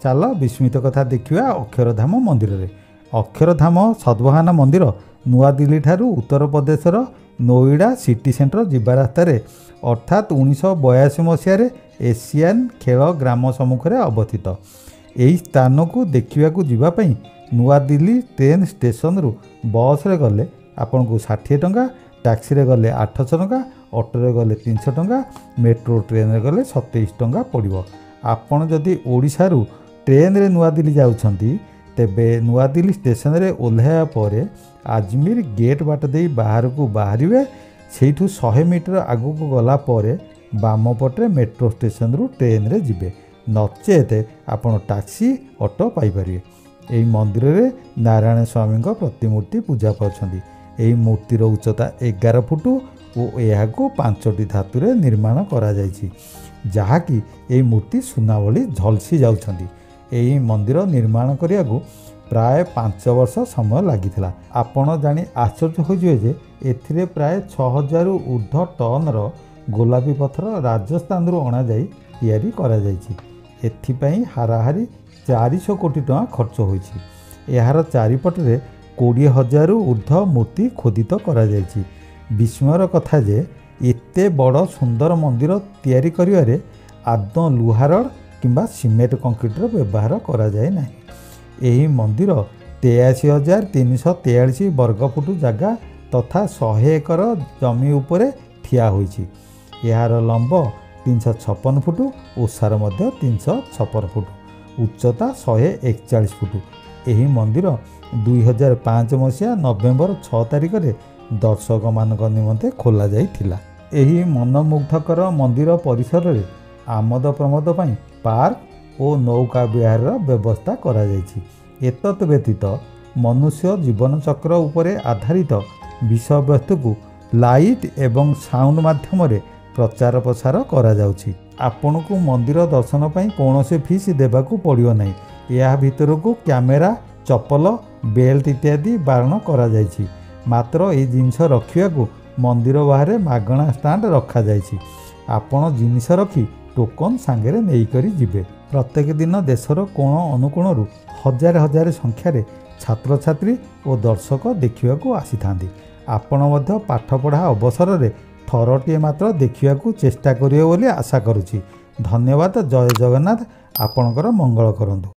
ଚାଲ ବିସ୍ମିତ କଥା ଦେଖିବା ଅକ୍ଷରଧାମ ମନ୍ଦିରରେ। ଅକ୍ଷରଧାମ ସଦ୍ଭାବନା ମନ୍ଦିର ନୂଆଦିଲ୍ଲୀଠାରୁ ଉତ୍ତରପ୍ରଦେଶର ନୋଇଡା ସିଟି ସେଣ୍ଟର ଯିବା ରାସ୍ତାରେ, ଅର୍ଥାତ୍ 1982 ମସିହାରେ ଏସିଆନ୍ ଖେଳ ଗ୍ରାମ ସମ୍ମୁଖରେ ଅବସ୍ଥିତ। ଏହି ସ୍ଥାନକୁ ଦେଖିବାକୁ ଯିବା ପାଇଁ ନୂଆଦିଲ୍ଲୀ ଟ୍ରେନ୍ ଷ୍ଟେସନରୁ ବସ୍ରେ ଗଲେ ଆପଣଙ୍କୁ 60 ଟଙ୍କା, ଟ୍ୟାକ୍ସିରେ ଗଲେ 800 ଟଙ୍କା, ଅଟୋରେ ଗଲେ 300 ଟଙ୍କା, ମେଟ୍ରୋ ଟ୍ରେନ୍ରେ ଗଲେ 27 ଟଙ୍କା ପଡ଼ିବ। ଆପଣ ଯଦି ଓଡ଼ିଶାରୁ ଟ୍ରେନ୍ରେ ନୂଆଦିଲ୍ଲୀ ଯାଉଛନ୍ତି, ତେବେ ନୂଆଦିଲ୍ଲୀ ଷ୍ଟେସନରେ ଓହ୍ଲାଇବା ପରେ ଆଜମିର ଗେଟ୍ ବାଟ ଦେଇ ବାହାରକୁ ବାହାରିବେ। ସେଇଠୁ 100 ମିଟର ଆଗକୁ ଗଲା ପରେ ବାମ ପଟରେ ମେଟ୍ରୋ ଷ୍ଟେସନରୁ ଟ୍ରେନ୍ରେ ଯିବେ, ନଚେତ ଆପଣ ଟାକ୍ସି, ଅଟୋ ପାଇପାରିବେ। ଏହି ମନ୍ଦିରରେ ନାରାୟଣ ସ୍ୱାମୀଙ୍କ ପ୍ରତିମୂର୍ତ୍ତି ପୂଜା ପାଉଛନ୍ତି। ଏହି ମୂର୍ତ୍ତିର ଉଚ୍ଚତା 11 ଫୁଟ ଓ ଏହାକୁ 5ଟି ଧାତୁରେ ନିର୍ମାଣ କରାଯାଇଛି, ଯାହାକି ଏହି ମୂର୍ତ୍ତି ସୁନା ଭଳି ଝଲସି ଯାଉଛନ୍ତି। ଏହି ମନ୍ଦିର ନିର୍ମାଣ କରିବାକୁ ପ୍ରାୟ 5 ବର୍ଷ ସମୟ ଲାଗିଥିଲା। ଆପଣ ଜାଣି ଆଶ୍ଚର୍ଯ୍ୟ ହୋଇଯିବେ ଯେ ଏଥିରେ ପ୍ରାୟ 6000ରୁ ଉର୍ଦ୍ଧ୍ୱ ଟନ୍ର ଗୋଲାପୀ ପଥର ରାଜସ୍ଥାନରୁ ଅଣାଯାଇ ତିଆରି କରାଯାଇଛି। ଏଥିପାଇଁ ହାରାହାରି 400 କୋଟି ଟଙ୍କା ଖର୍ଚ୍ଚ ହୋଇଛି। ଏହାର ଚାରିପଟରେ 20,000ରୁ ଉର୍ଦ୍ଧ୍ୱ ମୂର୍ତ୍ତି ଖୋଦିତ କରାଯାଇଛି। ବିସ୍ମୟର କଥା ଯେ ଏତେ ବଡ଼ ସୁନ୍ଦର ମନ୍ଦିର ତିଆରି କରିବାରେ ଆଦୌ ଲୁହା ରଡ଼ କିମ୍ବା ସିମେଣ୍ଟ କଂକ୍ରିଟର ବ୍ୟବହାର କରାଯାଇ ନାହିଁ। ଏହି ମନ୍ଦିର 83,343 ବର୍ଗଫୁଟ ଜାଗା ତଥା 100 ଏକର ଜମି ଉପରେ ଠିଆ ହୋଇଛି। ଏହାର ଲମ୍ବ 356 ଫୁଟ, ଓସାର ମଧ୍ୟ 356 ଫୁଟ, ଉଚ୍ଚତା 141 ଫୁଟ। ଏହି ମନ୍ଦିର 2005 ମସିହା ନଭେମ୍ବର 6 ତାରିଖରେ ଦର୍ଶକମାନଙ୍କ ନିମନ୍ତେ ଖୋଲାଯାଇଥିଲା। ଏହି ମନମୁଗ୍ଧକର ମନ୍ଦିର ପରିସରରେ ଆମୋଦ ପ୍ରମୋଦ ପାଇଁ ପାର୍କ ଓ ନୌକା ବିହାରର ବ୍ୟବସ୍ଥା କରାଯାଇଛି। ଏତତ୍ ବ୍ୟତୀତ ମନୁଷ୍ୟ ଜୀବନଚକ୍ର ଉପରେ ଆଧାରିତ ବିଷୟବସ୍ତୁକୁ ଲାଇଟ୍ ଏବଂ ସାଉଣ୍ଡ ମାଧ୍ୟମରେ ପ୍ରଚାର ପ୍ରସାର କରାଯାଉଛି। ଆପଣଙ୍କୁ ମନ୍ଦିର ଦର୍ଶନ ପାଇଁ କୌଣସି ଫିସ୍ ଦେବାକୁ ପଡ଼ିବ ନାହିଁ। ଏହା ଭିତରକୁ କ୍ୟାମେରା, ଚପଲ, ବେଲ୍ଟ ଇତ୍ୟାଦି ବାରଣ କରାଯାଇଛି। ମାତ୍ର ଏହି ଜିନିଷ ରଖିବାକୁ ମନ୍ଦିର ବାହାରେ ମାଗଣା ଷ୍ଟାଣ୍ଡ ରଖାଯାଇଛି। ଆପଣ ଜିନିଷ ରଖି ଟୋକନ୍ ସାଙ୍ଗରେ ନେଇକରି ଯିବେ। ପ୍ରତ୍ୟେକ ଦିନ ଦେଶର କୋଣ ଅନୁକୋଣରୁ ହଜାର ହଜାର ସଂଖ୍ୟାରେ ଛାତ୍ରଛାତ୍ରୀ ଓ ଦର୍ଶକ ଦେଖିବାକୁ ଆସିଥାନ୍ତି। ଆପଣ ମଧ୍ୟ ପାଠପଢ଼ା ଅବସରରେ ଥରଟିଏ ମାତ୍ର ଦେଖିବାକୁ ଚେଷ୍ଟା କରିବେ ବୋଲି ଆଶା କରୁଛି। ଧନ୍ୟବାଦ। ଜୟ ଜଗନ୍ନାଥ। ଆପଣଙ୍କର ମଙ୍ଗଳ କରନ୍ତୁ।